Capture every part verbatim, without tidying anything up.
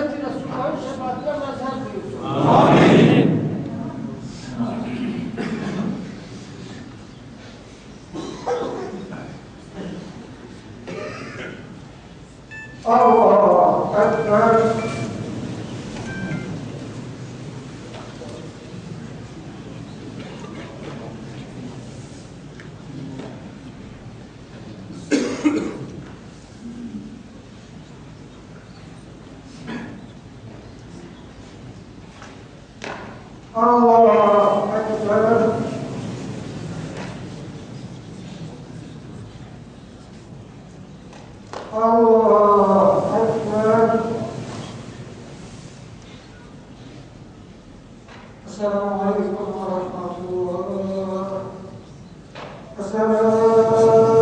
Resulullah şefaatine mazhar buyursun. Amin. Allahu Ekber. Allahu Ekber. Allahu Ekber. Esselamu Aleyküm ve Rahmetullah. Esselamu Aleyküm ve Rahmetullah.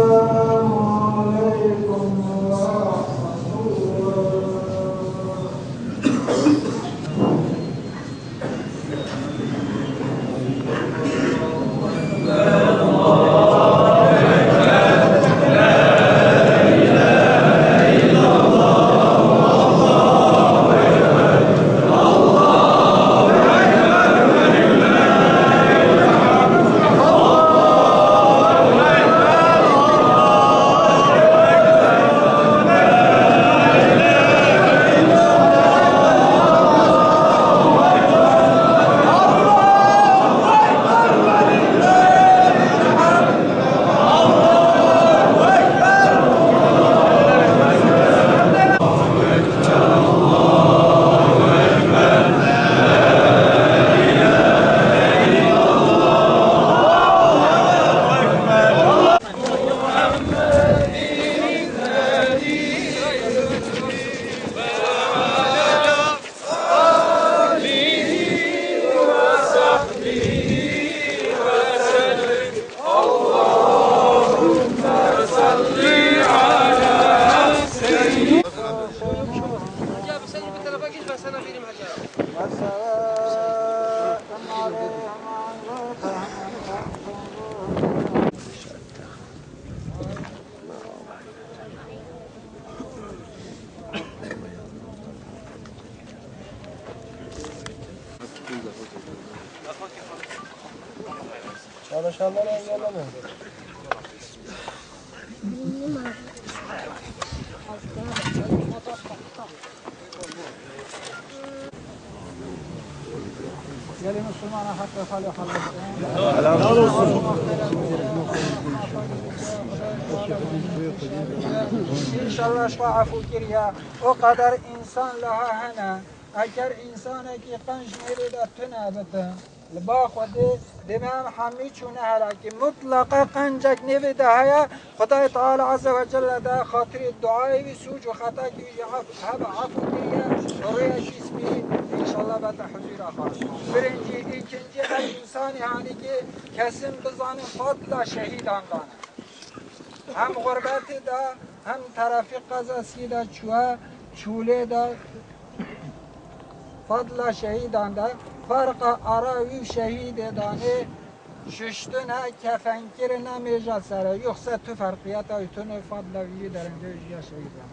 Gel, sen bir tarafa geç, ben sana vereyim hacı. Çalışanları engelleme. Gel Müslümana hak ve hal yapalım. Helal olsun. İnşallah şu afu kiriya. O kadar insan laha hene. Eger insanekî qenc nêvê de tune bite, li ba Xwedê dê me em hemî çûne helakî. Mutlaqa qencek nêvê de heye, Xwedayê Teala Azze ve Celle de xatirê duayê wî, sûc û xetakî wî jî af-, hebe afû kiriye, rûyekî spî, înşallah bete huzûra xwe. Birincî, îkincî, ev însanî hanî ki kesin bizanin fadla şehîdan dane. Hem xurbetê de, hem terefî qezeskî de çûye, çûlê de fadla şehîdan de, ferqa ara wî û şehîdê danê, şuştine, kefenkirine, mêja sere. Yoksa tu ferqiyeta wî tune, fadla wî jî derence wî jî ya şehîdan.